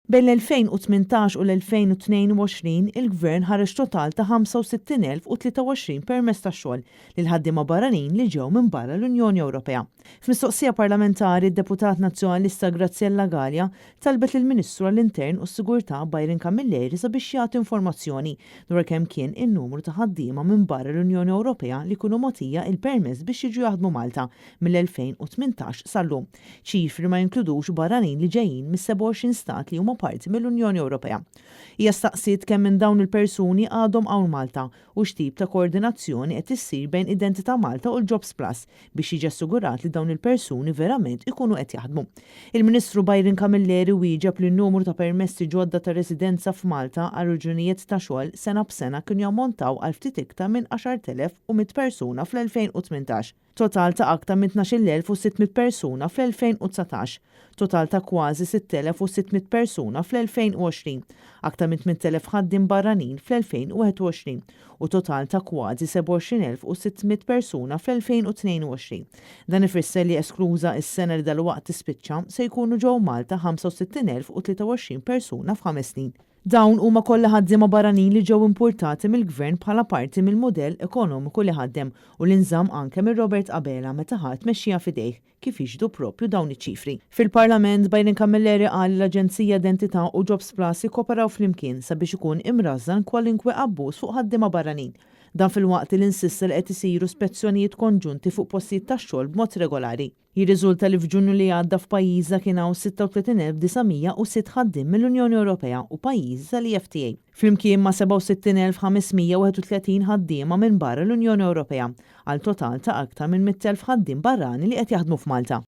Bejn l-2018 u l-2022, il-Gvern ħareġ total ta' 65,023 permess ta' xogħol lil ħaddiema barranin li ġew minn barra l-Unjoni Ewropea. F'mistoqsija parlamentari, d-deputat Nazzjonalista Graziella Galea talbet lill-Ministru għall-Intern u s-Sigurtà Byron Camilleri sabiex jagħti informazzjoni dwar kemm kien in-numru ta' ħaddiema minn barra l-Unjoni Ewropea li kienu mogħtija il-permess biex jiġu jaħdmu Malta mill-2018 sal-lum. Ċifri ma jinkludux barranin li ġejjin mis-27 stat li huma parti mill-Unjoni Ewropea. Hija staqsiet kemm minn dawn il-persuni għadhom hawn Malta u x'tip ta' koordinazzjoni qed issir bejn Identità Malta u l-Jobs Plus biex jiġi assigurat li dawn il-persuni verament ikunu qed jaħdmu. Il-Ministru Byron Camilleri wieġeb li n-numru ta' permessi ġodda ta' residenza f'Malta għal raġunijiet ta' xogħol sena b'sena kienu jammontaw għal ftit iktar minn 10,100 persuna fl-2018. Total ta' aktar minn 12,600 persuna fl-2019, total ta' kważi 6,600 persuna fl-2020, aktar minn 8,000 ħaddiem barranin fl-2021 u total ta' kważi 27,600 persuna fl-2022. Dan ifisser li eskluża s-sena li dalwaqt tispiċċa, se jkunu ġew Malta 65,023 persuna f'ħames snin. Dawn huma kollha ħaddiema barranin li ġew impurtati mill-Gvern bħala parti mill-mudell ekonomiku li ħaddem u li nżamm anke minn Robert Abela meta ħa t-tmexxija f'idejh, kif jixhdu proprju dawn iċ-ċifri. Fil-Parlament, Byron Camilleri qal li l-Aġenzija Identità u Jobs Plus jikkoperaw flimkien sabiex ikun imrażżan kwalinkwe abbuż fuq ħaddiema barranin. Dan filwaqt li insista li qed isiru spezzjonijiet konġunti fuq postijiet tax-xogħol b'mod regolari. Jirriżulta li f'Ġunju li għadda f'pajjiżna kien hawn 36,906 ħaddiem mill-Unjoni Ewropea u pajjiżi tal-EFTA, flimkien ma' 67,531 ħaddiema minn barra l-Unjoni Ewropea, għal total ta' aktar minn 100,000 ħaddiem barrani li qed jaħdmu f'Malta.